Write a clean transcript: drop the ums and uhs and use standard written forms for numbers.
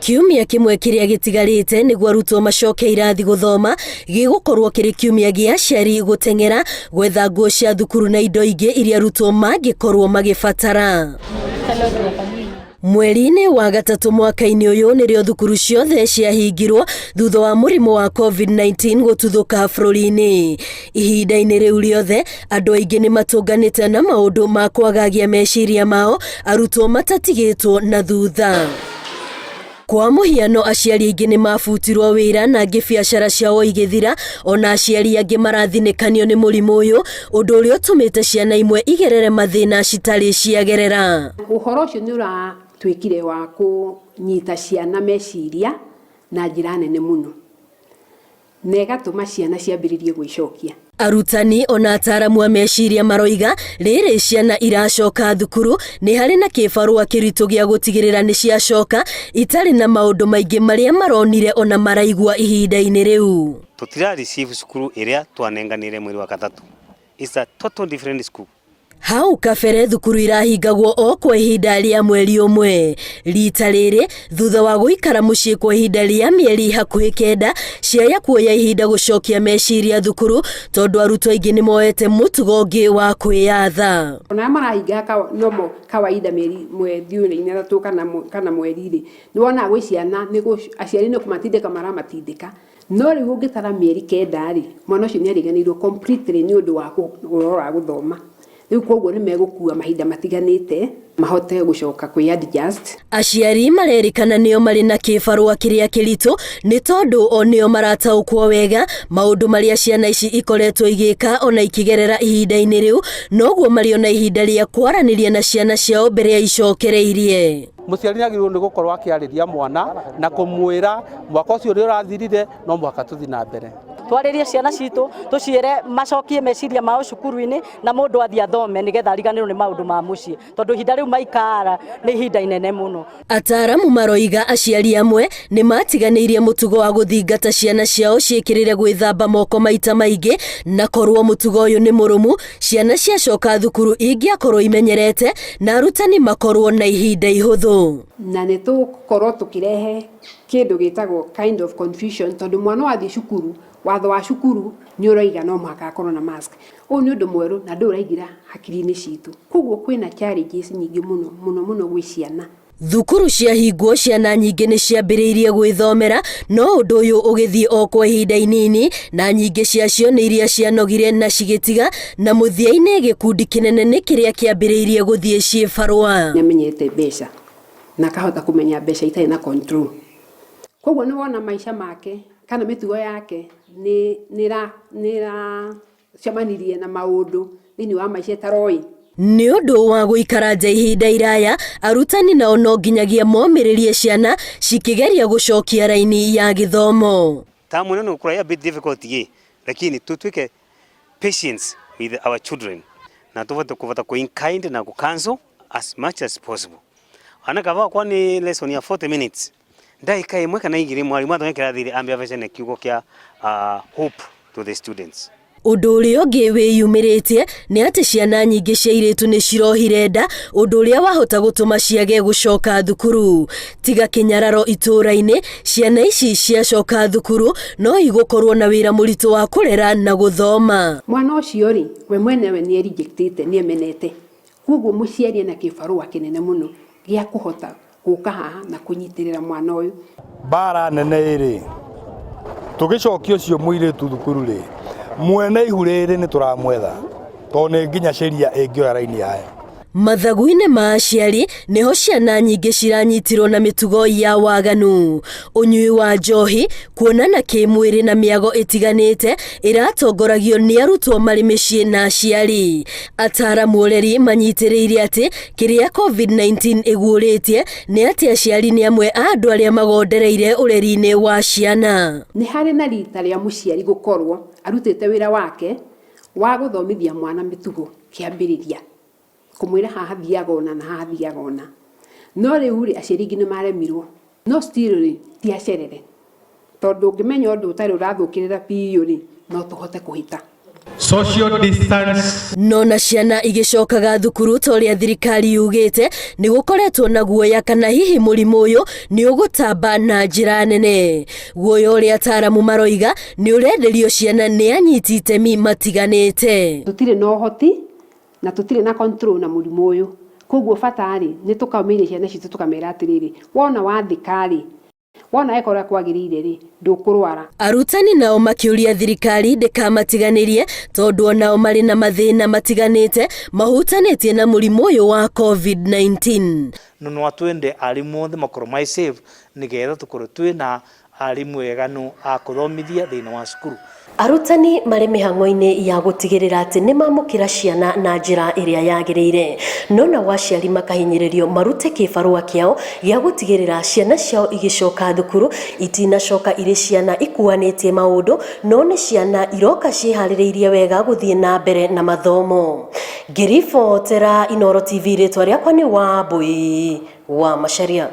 Kiumia kĩmwe kĩrĩa gĩtigarĩte nĩguo arutwo macoke irathi gũthoma gĩgũkorwo kĩrĩ kiumia gĩa aciari gũteng'era gwetha nguo cia thukuru na indo ingĩ iria arutwo mangĩkorwo magĩbatara. Mweri-inĩ wa gatatũ mwaka-inĩ ũyũ nĩrĩo thukuru ciothe ciahingirwo thutha wa mũrimũ wa COVID-19 gũtuthũka bũrũri-inĩ. Ihinda-inĩ rĩu rĩothe andũ aingĩ nĩ matũnganĩte na maũndũ ma kwagagia meciria mao arutwo matatigĩtwo na thutha. Kwa mũhiano aciari aingĩ nĩ mabutirwo wĩra na angĩ biacara ciao igĩthira, ona aciari angĩ marathinĩkanio nĩ mũrimũ ũyũ, ũndũ ũrĩa ũtũmĩte ciana imwe igerere mathĩna citarĩ ciagerera. Ũhoro ũcio nĩ ũratuĩkire wa kũnyita ciana meciria na njĩra nene mũno, na ĩgatũma ciana ciambĩrĩrie gwĩcokia. Arutani ona ataaramu a meciria maroiga rĩrĩ ciana iracoka thukuru nĩ harĩ na kĩbarũa kĩritũ gĩa gũtigĩrĩra nĩ ciacoka itarĩ na maũndũ maingĩ marĩa maronire ona maraigua ihinda-inĩ rĩu. Tutira receive cukuru ĩrĩa twanenganire mweri wa gatatũ. It's a total different school. Hau kabere thukuru irahingagwo o kwa ihinda rĩa mweri ũmwe. Rita rĩrĩ thutha wa gũikara mũciĩ kwa ihinda rĩa mĩeri hakuhĩ 9, ciaya kuoya ihinda gũcokia meciria thukuru tondũ arutwo aingĩ nĩ moete mũtugo ũngĩ wa kwĩyatha. Ona arĩa marahinga nomo kawaida mĩeri mweri 3 kana mweri rĩ, nĩ wonaga gwĩ ciana aciari nĩ kũmatindĩka maramatindĩka. No rĩu ũngĩtara mĩeri 9 rĩ, mwana ũcio nĩ ariganĩirwo completely nĩ ũndũ wa ũhoro wa gũthoma. Rĩu koguo nĩ megũkua mahinda matiganĩte mahote gũcoka kwĩ adjust. Aciari marerĩkana nĩo marĩ na kĩbarũa kĩrĩa kĩritũ nĩ tondũ o nĩo marataũkwo wega maũndũ marĩa ciana ici ikoretwo igĩka ona ikĩgerera ihinda-inĩ rĩu, noguo marĩ ona ihinda rĩa kwaranĩria na ciana ciao mbere ya icokereirie. Mũciari nĩagĩrĩirwo nĩ gũkorwo akĩarĩria mwana na kũmwĩra mwaka ũcio ũrĩa ũrathirire no mũhaka tũthiĩ na mbere. Twarĩrie ciana citũ tũciĩre macokie meciria mao cukuru-inĩ na mũndũ athiĩ athome nĩgetha ariganĩrwo nĩ maũndũ ma mũciĩ tondũ ihinda rĩu maikara nĩ ihinda inene mũno. Ataaramu maroiga aciari amwe nĩ matiganĩirie mũtugo wa gũthingata ciana ciao ciĩkĩrĩre gwĩthamba moko maita maingĩ, na korwo mũtugo ũyũ nĩ mũrũmu ciana ciacoka thukuru ingĩakorwo imenyerete na arutani makorwo na ihinda ihũthũ. Na nĩ tũgũkorwo tũkĩrehe kĩndũ gĩtagwo kind of confusion tondũ mwana wathiĩ cukuru, watho wa cukuru nĩ ũroiga no mũhaka akorwo na mask. Ũyũ nĩ ũndũ mwerũ na ndũrĩ ũraingĩra hakiri-inĩ citũ. Koguo kwĩna challenges nyingĩ mũno mũno mũno gwĩ ciana. Thukuru ciahingwo ciana nyingĩ nĩ ciambĩrĩirie gwĩthomera, no ũndũ ũyũ ũgĩthiĩ o kwa ihinda inini na nyingĩ ciacio nĩ iria cianogire na cigĩtiga, na mũthia-inĩ gĩkundi kĩnene nĩ kĩrĩa kĩambĩrĩirie gũthiĩ ciĩbarũa. Nĩ amenyete mbeca na akahota kũmenya mbeca itarĩ na control. Koguo nĩ wona maica make kana mĩtugo yake nĩ ĩracemanirie na maũndũ thĩinĩ wa maica ĩtaroĩ. Nĩ ũndũ wa gũikara nja ihinda iraya, arutani nao no nginyagia momĩrĩrie ciana cikĩgeria gũcokia raini ya gĩthomo. Tamu ĩno nĩ gũkorwo a bit difficult ĩ, lakini tutuĩke patience with our children na tũhote kũhota kũ kind na kũ counsel as much as possible. Ana kaba kwa ni lesson ya 40 minutes ndagĩka ĩmwe kana igĩrĩ mwarimũ atonye kĩrathi ambe abecane kiugo kĩa hope to the students. Ũndũ ũrĩa ũngĩ wĩyumĩrĩtie nĩ atĩ ciana nyingĩ cia airĩtu nĩ cirohire nda, ũndũ ũrĩa wahota gũtũma ciage gũcoka thukuru. Tiga kĩnyararo itũũra-inĩ, ciana ici ciacoka thukuru no igũkorwo na wĩra mũritũ wa kũrera na gũthoma. Mwana ũcio rĩ, we mwenyewe nĩ rejectĩte, nĩ emenete. Koguo mũciari ena kĩbarũa kĩnene mũno gĩa kũhota gũka haha na kũnyitĩrĩra mwana ũyũ. Mbara nene ĩrĩ, tũgĩcokia ũcio mũirĩtu thukuru rĩ, mwene ihu rĩrĩ nĩ tũramwetha tondũ nĩ nginya sheria ĩngĩoya raini yayo. Mathagu-inĩ ma aciari nĩho ciana nyingĩ ciranyitirwo na mĩtugo ya waganu. Ũnyui wa njohi, kuonana kĩmwĩrĩ na mĩago ĩtiganĩte ĩratongoragio nĩ arutwo marĩ mĩciĩ na aciari. Ataaramu ũreri manyitĩrĩire atĩ kĩrĩa COVID-19 ĩguũrĩtie nĩ atĩ aciari nĩ amwe a andũ arĩa magondereire ũreri-inĩ wa ciana. Nĩ harĩ na rita rĩa mũciari gũkorwo arutĩte wĩra wake wa gũthomithia mwana mĩtugo kĩambĩrĩria, kũmwĩra haha thiaga ũna na haha thiaga ũna. No rĩu rĩ, aciari aingĩ nĩ maremirwo. No still rĩ, ti acerere. Tondũ ũngĩmenya ũndũ ũtarĩ ũrathũkĩrĩra biũ rĩ, no tũhote kũhĩta. Social distance. No na ciana igĩcokaga thukuru ta ũrĩa thirikari yugĩte, nĩ gũkoretwo na guoya kana hihi mũrimũ ũyũ nĩ ũgũtamba na njĩra nene. Guoya ũrĩa ataaramu maroiga nĩ ũrenderio ciana nĩ anyiti itemi matiganĩte. Tũtirĩ na ũhoti na tũtirĩ na control na mũrimũ ũyũ, koguo bata rĩ nĩ tũkaumĩria ciana citũ tũkamera atĩrĩrĩ, wona wathĩka rĩ, wona eka ũrĩa kwagĩrĩire rĩ, ndũkũrwara. Arutani nao makĩũria thirikari ndĩkamatiganĩrie tondũ onao marĩ na mathĩna matiganĩte mahutanĩtie na mũrimũ ũyũ wa COVID-19. No no twende arimu othe makorwo mai safe nigetha tukorwo twina arimu eganu a kuthomithia thiini wa cukuru. Arutani marĩ mĩhang'o-inĩ ya gũtigĩrĩra atĩ nĩ mamũkĩra ciana na njĩra ĩrĩa yagĩrĩire, no nao aciari makahinyĩrĩrio marute kĩbarũa kĩao gĩa gũtigĩrĩra ciana ciao igĩcoka thukuru itinacoka irĩ ciana ikuanĩtie maũndũ, no nĩ ciana iroka ciĩharĩrĩirie wega gũthiĩ na mbere na mathomo. Ngĩribotera Inooro TV, rĩtwa rĩakwa nĩ Wambui wa Macharia.